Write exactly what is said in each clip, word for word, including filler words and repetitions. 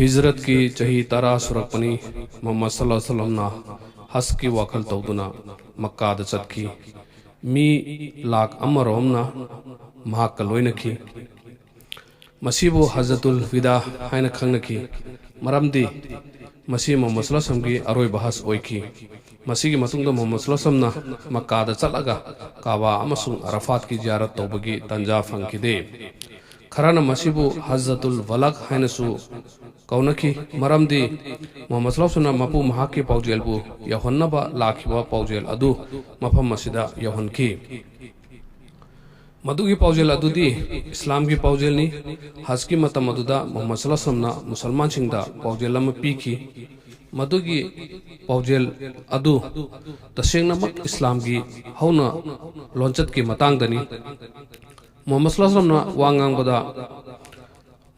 ꯍꯤꯖꯔꯠꯀꯤ ꯆꯍꯤ ꯇꯔꯥ ꯁꯨꯔꯛꯄꯅꯤ꯫ ꯃꯨꯍꯝꯃꯗ ꯁꯜꯂꯜꯂꯥꯍꯨ ꯑꯂꯩꯍꯤ ꯋꯁꯜꯂꯝꯅ ꯍꯖꯀꯤ ꯋꯥꯈꯜ ꯇꯧꯗꯨꯅ ꯃꯛꯀꯥꯗ ꯆꯠꯈꯤ꯫ ꯃꯤ ꯂꯥꯈ ꯑꯃꯔꯣꯝꯅ ꯃꯍꯥꯛꯀ ꯂꯣꯏꯅꯈꯤ꯫ ꯃꯁꯤꯕꯨ ꯍꯖ꯭ꯖꯇꯨꯜ ꯋꯤꯗꯥ ꯍꯥꯏꯅ ꯈꯪꯅꯈꯤ, ꯃꯔꯝꯗꯤ ꯃꯁꯤ ꯃꯨꯍꯝꯃꯗ ꯁꯜꯂꯜꯂꯥꯍꯨ ꯑꯂꯩꯍꯤ ꯋꯁꯜꯂꯝꯒꯤ ꯑꯔꯣꯏꯕ ꯍꯖ ꯑꯣꯏꯈꯤ꯫ ꯃꯁꯤꯒꯤ ꯃꯇꯨꯡꯗ ꯃꯨꯍꯝꯃꯗ ꯁꯜꯂꯜꯂꯥꯍꯨ ꯑꯂꯩꯍꯤ ꯋꯁꯜꯂꯝꯅ ꯃꯛꯀꯥꯗ ꯆꯠꯂꯒ ꯀꯥꯕꯥ ꯑꯃꯁꯨꯡ ꯑꯔꯥꯐꯥꯠꯀꯤ ꯖꯤꯌꯥꯔꯠ ꯇꯧꯕꯒꯤ ꯇꯥꯟꯖꯥ ꯐꯪꯈꯤꯗꯦ꯫ ꯈꯔꯅ ꯃꯁꯤꯕꯨ ꯍꯖ꯭ꯖꯇꯨꯜ ꯕꯂꯥꯒ ꯍꯥꯏꯅꯁꯨ ꯀꯧꯅꯈꯤ, ꯃꯔꯝꯗꯤ ꯃꯨꯍꯝꯃꯗ ꯁꯜꯂꯜꯂꯥꯍꯨ ꯑꯂꯩꯍꯤ ꯋꯁꯜꯂꯝꯅ ꯃꯄꯨ ꯃꯍꯥꯛꯀꯤ ꯄꯥꯎꯖꯦꯜꯕꯨ ꯌꯧꯍꯟꯅꯕ ꯂꯥꯛꯈꯤꯕ ꯄꯥꯎꯖꯦꯜ ꯑꯗꯨ ꯃꯐꯝ ꯑꯁꯤꯗ ꯌꯧꯍꯟꯈꯤ꯫ ꯃꯗꯨꯒꯤ ꯄꯥꯎꯖꯦꯜ ꯑꯗꯨꯗꯤ ꯏꯁꯂꯥꯝꯒꯤ ꯄꯥꯎꯖꯦꯜꯅꯤ꯫ ꯍꯖꯀꯤ ꯃꯇꯝ ꯑꯗꯨꯗ ꯃꯨꯍꯝꯃꯗ ꯁꯜꯂꯜꯂꯥꯍꯨ ꯑꯂꯩꯍꯤ ꯋꯁꯜꯂꯝꯅ ꯃꯨꯁꯜꯃꯥꯟꯁꯤꯡꯗ ꯄꯥꯎꯖꯦꯜ ꯑꯃ ꯄꯤꯈꯤ꯫ ꯃꯗꯨꯒꯤ ꯄꯥꯎꯖꯦꯜ ꯑꯗꯨ ꯇꯁꯦꯡꯅꯃꯛ ꯏꯁꯂꯥꯝꯒꯤ ꯍꯧꯅ ꯂꯣꯟꯆꯠꯀꯤ ꯃꯇꯥꯡꯗꯅꯤ꯫ ꯃꯨꯍꯝꯃꯗ ꯁꯜꯂꯜꯂꯥꯍꯨ ꯑꯂꯩꯍꯤ ꯋꯁꯜꯂꯝꯅ ꯋꯥ ꯉꯥꯡꯕꯗ,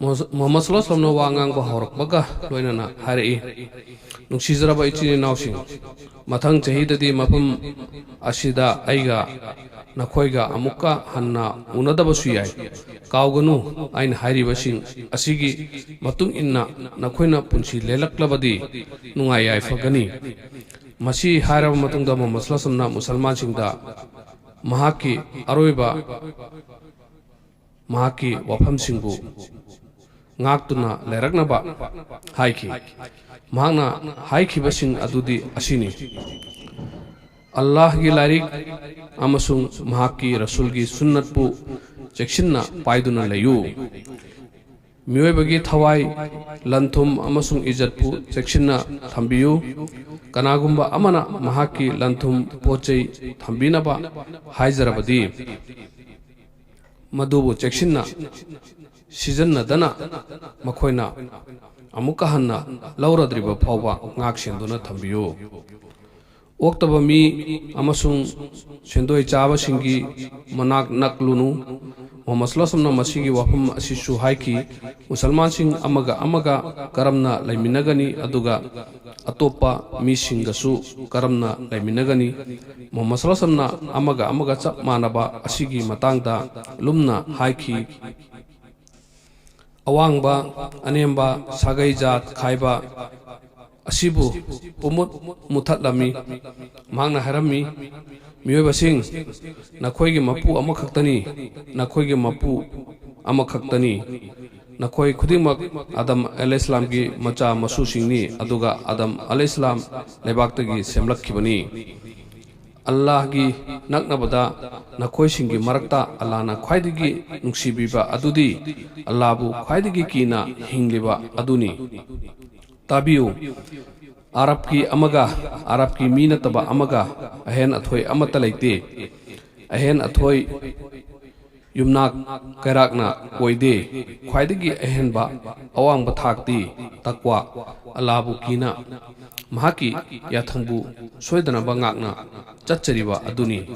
ꯃꯨꯍꯝꯃꯗ ꯁꯜꯂꯜꯂꯥꯍꯨ ꯑꯂꯩꯍꯤ ꯋꯁꯜꯂꯝꯅ ꯋꯥ ꯉꯥꯡꯕ ꯍꯧꯔꯛꯄꯒ ꯂꯣꯏꯅꯅ ꯍꯥꯏꯔꯛꯏ, "ꯅꯨꯡꯁꯤꯖꯔꯕ ꯏꯆꯤꯟ ꯏꯅꯥꯎꯁꯤꯡ, ꯃꯊꯪ ꯆꯍꯤꯗꯗꯤ ꯃꯐꯝ ꯑꯁꯤꯗ ꯑꯩꯒ ꯅꯈꯣꯏꯒ ꯑꯃꯨꯛꯀ ꯍꯟꯅ ꯎꯅꯗꯕꯁꯨ ꯌꯥꯏ꯫ ꯀꯥꯎꯒꯅꯨ, ꯑꯩꯅ ꯍꯥꯏꯔꯤꯕꯁꯤꯡ ꯑꯁꯤꯒꯤ ꯃꯇꯨꯡ ꯏꯟꯅ ꯅꯈꯣꯏꯅ ꯄꯨꯟꯁꯤ ꯂꯦꯜꯂꯛꯂꯕꯗꯤ ꯅꯨꯡꯉꯥꯏ ꯌꯥꯏꯐꯒꯅꯤ꯫" ꯃꯁꯤ ꯍꯥꯏꯔꯕ ꯃꯇꯨꯡꯗ ꯃꯨꯍꯝꯃꯗ ꯁꯜꯂꯜꯂꯥꯍꯨ ꯑꯂꯩꯍꯤ ꯋꯁꯜꯂꯝꯅ ꯃꯨꯁꯜꯃꯥꯟꯁꯤꯡꯗ ꯃꯍꯥꯛꯀꯤ ꯑꯔꯣꯏꯕ ꯃꯍꯥꯛꯀꯤ ꯋꯥꯐꯝꯁꯤꯡꯕꯨ ꯉꯥꯛꯇꯨꯅ ꯂꯩꯔꯛꯅꯕ ꯍꯥꯏꯈꯤ꯫ ꯃꯍꯥꯛꯅ ꯍꯥꯏꯈꯤꯕꯁꯤꯡ ꯑꯗꯨꯗꯤ ꯑꯁꯤꯅꯤ: "ꯑꯜꯂꯥꯍꯒꯤ ꯂꯥꯏꯔꯤꯛ ꯑꯃꯁꯨꯡ ꯃꯍꯥꯛꯀꯤ ꯔꯁꯨꯜꯒꯤ ꯁꯨꯟꯅꯠꯄꯨ ꯆꯦꯛꯁꯤꯟꯅ ꯄꯥꯏꯗꯨꯅ ꯂꯩꯌꯨ꯫ ꯃꯤꯑꯣꯏꯕꯒꯤ ꯊꯋꯥꯏ, ꯂꯟ-ꯊꯨꯝ ꯑꯃꯁꯨꯡ ꯏꯖꯠꯄꯨ ꯆꯦꯛꯁꯤꯟꯅ ꯊꯝꯕꯤꯌꯨ꯫ ꯀꯅꯥꯒꯨꯝꯕ ꯑꯃꯅ ꯃꯍꯥꯛꯀꯤ ꯂꯟ-ꯊꯨꯝ, ꯄꯣꯠ-ꯆꯩ ꯊꯝꯕꯤꯅꯕ ꯍꯥꯏꯖꯔꯕꯗꯤ, ꯃꯗꯨꯕꯨ ꯆꯦꯛꯁꯤꯟꯅ ꯁꯤꯖꯤꯟꯅꯗꯅ ꯃꯈꯣꯏꯅ ꯑꯃꯨꯛꯀ ꯍꯟꯅ ꯂꯧꯔꯗ꯭ꯔꯤꯕ ꯐꯥꯎꯕ ꯉꯥꯛ-ꯁꯦꯟꯗꯨꯅ ꯊꯝꯕꯤꯌꯨ꯫ ꯑꯣꯛꯇꯕ ꯃꯤ ꯑꯃꯁꯨꯡ ꯁꯦꯟꯗꯣꯏ ꯆꯥꯕꯁꯤꯡꯒꯤ ꯃꯅꯥꯛ ꯅꯛꯂꯨꯅꯨ꯫" ꯃꯨꯍꯝꯃꯗ ꯁꯜꯂꯜꯂꯥꯍꯨ ꯑꯂꯩꯍꯤ ꯋꯁꯜꯂꯝꯅ ꯃꯁꯤꯒꯤ ꯋꯥꯐꯝ ꯑꯁꯤꯁꯨ ꯍꯥꯏꯈꯤ, ꯃꯨꯁꯜꯃꯥꯟꯁꯤꯡ ꯑꯃꯒ ꯑꯃꯒ ꯀꯔꯝꯅ ꯂꯩꯃꯤꯟꯅꯒꯅꯤ, ꯑꯗꯨꯒ ꯑꯇꯣꯞꯄ ꯃꯤꯁꯤꯡꯒꯁꯨ ꯀꯔꯝꯅ ꯂꯩꯃꯤꯟꯅꯒꯅꯤ꯫ ꯃꯨꯍꯝꯃꯗ ꯁꯜꯂꯜꯂꯥꯍꯨ ꯑꯂꯩꯍꯤ ꯋꯁꯜꯂꯝꯅ ꯑꯃꯒ ꯑꯃꯒ ꯆꯞ ꯃꯥꯟꯅꯕ ꯑꯁꯤꯒꯤ ꯃꯇꯥꯡꯗ ꯂꯨꯝꯅ ꯍꯥꯏꯈꯤ꯫ ꯑꯋꯥꯡꯕ, ꯑꯅꯦꯝꯕ, ꯁꯥꯒꯩ ꯖꯥꯠ ꯈꯥꯏꯕ ꯑꯁꯤꯕꯨ ꯄꯨꯝꯃꯨꯠ ꯃꯨꯊꯠꯂꯝꯃꯤ꯫ ꯃꯍꯥꯛꯅ ꯍꯥꯏꯔꯝꯃꯤ, "ꯃꯤꯑꯣꯏꯕꯁꯤꯡ, ꯅꯈꯣꯏꯒꯤ ꯃꯄꯨ ꯑꯃꯈꯛꯇꯅꯤ, ꯅꯈꯣꯏꯒꯤ ꯃꯄꯨ ꯑꯃꯈꯛꯇꯅꯤ꯫ ꯅꯈꯣꯏ ꯈꯨꯗꯤꯡꯃꯛ ꯑꯗꯝ ꯑꯂꯩꯍꯤꯁꯂꯥꯝꯒꯤ ꯃꯆꯥ ꯃꯁꯨꯁꯤꯡꯅꯤ, ꯑꯗꯨꯒ ꯑꯗꯝ ꯑꯂꯩꯍꯤꯁꯂꯥꯝ ꯂꯩꯕꯥꯛꯇꯒꯤ ꯁꯦꯝꯂꯛꯈꯤꯕꯅꯤ꯫ ꯑꯜꯂꯥꯍꯒꯤ ꯅꯛꯅꯕꯗ ꯅꯈꯣꯏꯁꯤꯡꯒꯤ ꯃꯔꯛꯇ ꯑꯜꯂꯥꯍꯅ ꯈ꯭ꯋꯥꯏꯗꯒꯤ ꯅꯨꯡꯁꯤꯕꯤꯕ ꯑꯗꯨꯗꯤ ꯑꯜꯂꯥꯍꯕꯨ ꯈ꯭ꯋꯥꯏꯗꯒꯤ ꯀꯤꯅ ꯍꯤꯡꯂꯤꯕ ꯑꯗꯨꯅꯤ꯫ ꯇꯥꯕꯤꯌꯨ, ꯑꯔꯕꯀꯤ ꯑꯃꯒ ꯑꯔꯕꯀꯤ ꯃꯤ ꯅꯠꯇꯕ ꯑꯃꯒ ꯑꯍꯦꯟ ꯑꯊꯣꯏ ꯑꯃꯠꯇ ꯂꯩꯇꯦ꯫ ꯑꯍꯦꯟ ꯑꯊꯣꯏ ꯌꯨꯝꯅꯥꯛ ꯀꯩꯔꯥꯛꯅ ꯑꯣꯏꯗꯦ꯫ ꯈ꯭ꯋꯥꯏꯗꯒꯤ ꯑꯍꯦꯟꯕ ꯑꯋꯥꯡꯕ ꯊꯥꯛꯇꯤ ꯇꯛꯋꯥ, ꯑꯜꯂꯥꯍꯕꯨ ꯀꯤꯅ ꯃꯍꯥꯛꯀꯤ ꯌꯥꯊꯪꯕꯨ ꯁꯣꯏꯗꯅꯕ ꯉꯥꯛꯅ ꯆꯠꯆꯔꯤꯕ ꯑꯗꯨꯅꯤ꯫"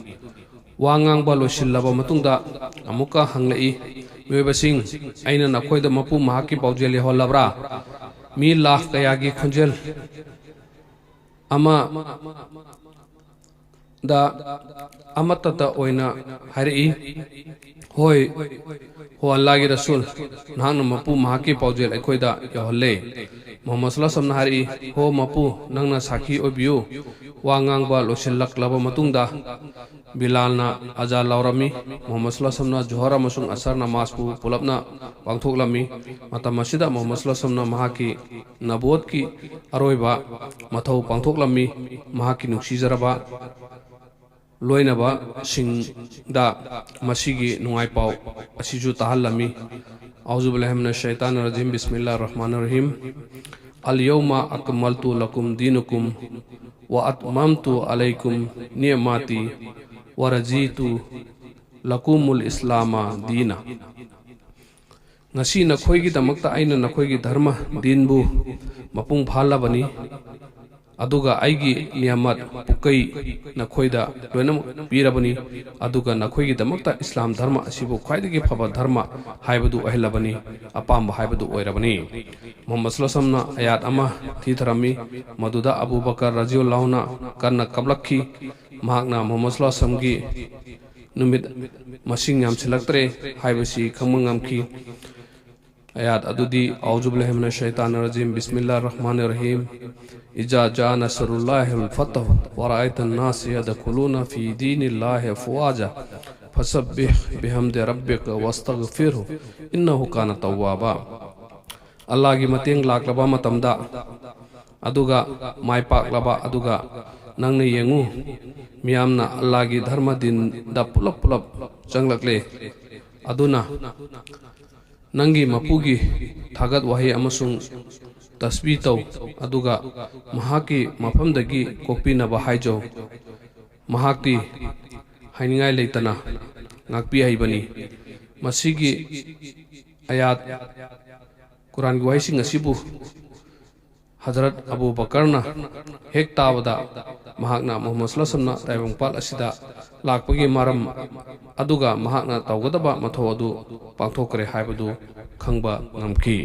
ꯋꯥ ꯉꯥꯡꯕ ꯂꯣꯏꯁꯤꯜꯂꯕ ꯃꯇꯨꯡꯗ ꯑꯃꯨꯛꯀ ꯍꯪꯂꯛꯏ, "ꯃꯤꯑꯣꯏꯕꯁꯤꯡ, ꯑꯩꯅ ꯅꯈꯣꯏꯗ ꯃꯄꯨ ꯃꯍꯥꯛꯀꯤ ꯄꯥꯎꯖꯦꯜ ꯌꯧꯍꯜꯂꯕ꯭ꯔꯥ?" ꯃꯤ ꯂꯥꯈ ꯀꯌꯥꯒꯤ ꯈꯣꯟꯖꯦꯜ ꯑꯃ ꯗ ꯑꯃꯠꯇꯇ ꯑꯣꯏꯅ ꯍꯥꯏꯔꯛꯏ, "ꯍꯣꯏ, ꯍꯣ ꯑꯜꯂꯥꯍꯒꯤ ꯔꯁꯨꯜ, ꯅꯍꯥꯛꯅ ꯃꯄꯨ ꯃꯍꯥꯛꯀꯤ ꯄꯥꯎꯖꯦꯜ ꯑꯩꯈꯣꯏꯗ ꯌꯧꯍꯜꯂꯦ꯫" ꯃꯨꯍꯝꯃꯗ ꯁꯜꯂꯜꯂꯥꯍꯨ ꯑꯂꯩꯍꯤ ꯋꯥꯁꯜꯂꯝꯅ ꯍꯥꯏꯔꯛꯏ, "ꯍꯣ ꯃꯄꯨ, ꯅꯪꯅ ꯁꯥꯈꯤ ꯑꯣꯏꯕꯤꯌꯨ꯫" ꯋꯥ ꯉꯥꯡꯕ ꯂꯣꯏꯁꯤꯜꯂꯛꯂꯕ ꯃꯇꯨꯡꯗ ꯕꯤꯂꯥꯜꯅ ꯑꯖꯥꯟ ꯂꯥꯎꯔꯝꯃꯤ꯫ ꯃꯨꯍꯝꯃꯗ ꯁꯜꯂꯜꯂꯥꯍꯨ ꯑꯂꯩꯍꯤ ꯋꯥꯁꯜꯂꯝꯅ ꯖꯣꯍꯔ ꯑꯃꯁꯨꯡ ꯑꯁꯔ ꯅꯃꯥꯖꯄꯨ ꯄꯨꯂꯞꯅ ꯄꯥꯡꯊꯣꯛꯂꯝꯃꯤ꯫ ꯃꯇꯝ ꯑꯁꯤꯗ ꯃꯨꯍꯝꯃꯗ ꯁꯜꯂꯜꯂꯥꯍꯨ ꯑꯂꯩꯍꯤ ꯋꯥꯁꯜꯂꯝꯅ ꯃꯍꯥꯛꯀꯤ ꯅꯕꯨꯋꯠꯀꯤ ꯑꯔꯣꯏꯕ ꯃꯊꯧ ꯄꯥꯡꯊꯣꯛꯂꯝꯃꯤ꯫ ꯃꯍꯥꯛꯀꯤ ꯅꯨꯡꯁꯤꯖꯔꯕ ꯂꯣꯏꯅꯕꯁꯤꯡꯗ ꯃꯁꯤꯒꯤ ꯅꯨꯡꯉꯥꯏ ꯄꯥꯎ ꯑꯁꯤꯁꯨ ꯇꯥꯍꯜꯂꯝꯃꯤ꯫ أعوذ بالله من الشيطان الرجيم، بسم الله الرحمن الرحيم. اليوم أكملت لكم دينكم وأتممت عليكم نعمتي ورضيت لكم الإسلام دينا. "ꯉꯁꯤ ꯅꯈꯣꯏꯒꯤꯗꯃꯛꯇ ꯑꯩꯅ ꯅꯈꯣꯏꯒꯤ ꯙꯔꯃ ꯗꯤꯟꯕꯨ ꯃꯄꯨꯡ ꯐꯥꯍꯜꯂꯕꯅꯤ, ꯑꯗꯨꯒ ꯑꯩꯒꯤ ꯅꯤꯌꯥꯃꯠ ꯄꯨꯀꯩ ꯅꯈꯣꯏꯗ ꯂꯣꯏꯅꯃꯛ ꯄꯤꯔꯕꯅꯤ, ꯑꯗꯨꯒ ꯅꯈꯣꯏꯒꯤꯗꯃꯛꯇ ꯏꯁꯂꯥꯝ ꯙꯔꯃ ꯑꯁꯤꯕꯨ ꯈ꯭ꯋꯥꯏꯗꯒꯤ ꯐꯕ ꯙꯔꯃ ꯍꯥꯏꯕꯗꯨ ꯑꯣꯏꯍꯜꯂꯕꯅꯤ, ꯑꯄꯥꯝꯕ ꯍꯥꯏꯕꯗꯨ ꯑꯣꯏꯔꯕꯅꯤ꯫" ꯃꯨꯍꯝꯃꯗ ꯁꯜꯂꯜꯂꯥꯍꯨ ꯑꯂꯩꯍꯤ ꯋꯥꯁꯜꯂꯝꯅ ꯑꯌꯥꯠ ꯑꯃ ꯊꯤꯊꯔꯝꯃꯤ, ꯃꯗꯨꯗ ꯑꯕꯨ ꯕꯀꯔ ꯔꯖꯤꯌꯜꯂꯥꯍꯨꯅ ꯀꯟꯅ ꯀꯞꯂꯛꯈꯤ꯫ ꯃꯍꯥꯛꯅ ꯃꯨꯍꯝꯃꯗ ꯁꯜꯂꯜꯂꯥꯍꯨ ꯑꯂꯩꯍꯤ ꯋꯥꯁꯜꯂꯝꯒꯤ ꯅꯨꯃꯤꯠ ꯃꯁꯤꯡ ꯌꯥꯝꯁꯤꯜꯂꯛꯇ꯭ꯔꯦ ꯍꯥꯏꯕꯁꯤ ꯈꯪꯕ ꯉꯝꯈꯤ꯫ ꯑꯌꯥꯠ ꯑꯗꯨꯗꯤ, "أعوذ بالله من الشيطان الرجيم، بسم الله الرحمن الرحيم، إذا جاء نصر الله والفتح ورأيت الناس يدخلون في دين الله أفواجا فسبح بحمد ربك واستغفره إنه كان توابا"꯫ ꯑꯜꯂꯥꯒꯤ ꯃꯇꯦꯡ ꯂꯥꯛꯂꯕ ꯃꯇꯝꯗ, ꯑꯗꯨꯒ ꯃꯥꯏ ꯄꯥꯛꯂꯕ, ꯑꯗꯨꯒ ꯅꯪꯅ ꯌꯦꯡꯉꯨ, ꯃꯤꯌꯥꯝꯅ ꯑꯜꯂꯥꯒꯤ ꯙꯔꯃ ꯗꯤꯟꯗ ꯄꯨꯂꯞ ꯄꯨꯂꯞ ꯆꯪꯂꯛꯂꯦ꯫ ꯑꯗꯨꯅ ꯅꯪꯒꯤ ꯃꯄꯨꯒꯤ ꯊꯥꯒꯠ ꯋꯥꯍꯩ ꯑꯃꯁꯨꯡ ꯇꯁꯕꯤ ꯇꯧ, ꯑꯗꯨꯒ ꯃꯍꯥꯛꯀꯤ ꯃꯐꯝꯗꯒꯤ ꯀꯣꯛꯄꯤꯅꯕ ꯍꯥꯏꯖꯧ꯫ ꯃꯍꯥꯛꯇꯤ ꯍꯥꯏꯅꯤꯡꯉꯥꯏ ꯂꯩꯇꯅ ꯉꯥꯛꯄꯤ ꯍꯩꯕꯅꯤ꯫ ꯃꯁꯤꯒꯤ ꯑꯌꯥꯠ, ꯀꯨꯔꯥꯟꯒꯤ ꯋꯥꯍꯩꯁꯤꯡ ꯑꯁꯤꯕꯨ ꯍꯖꯔꯠ ꯑꯕꯨ ꯕꯀꯔꯅ ꯍꯦꯛ ꯇꯥꯕꯗ, ꯃꯍꯥꯛꯅ ꯃꯨꯍꯝꯃꯗ ꯁꯜꯂꯜꯂꯥꯍꯨ ꯑꯂꯥꯏꯍꯤ ꯋꯁꯜꯂꯝꯅ ꯇꯥꯏꯕꯪꯄꯥꯜ ꯑꯁꯤꯗ ꯂꯥꯛꯄꯒꯤ ꯃꯔꯝ, ꯑꯗꯨꯒ ꯃꯍꯥꯛꯅ ꯇꯧꯒꯗꯕ ꯃꯊꯧ ꯑꯗꯨ ꯄꯥꯡꯊꯣꯛꯈ꯭ꯔꯦ ꯍꯥꯏꯕꯗꯨ ꯈꯪꯕ ꯉꯝꯈꯤ꯫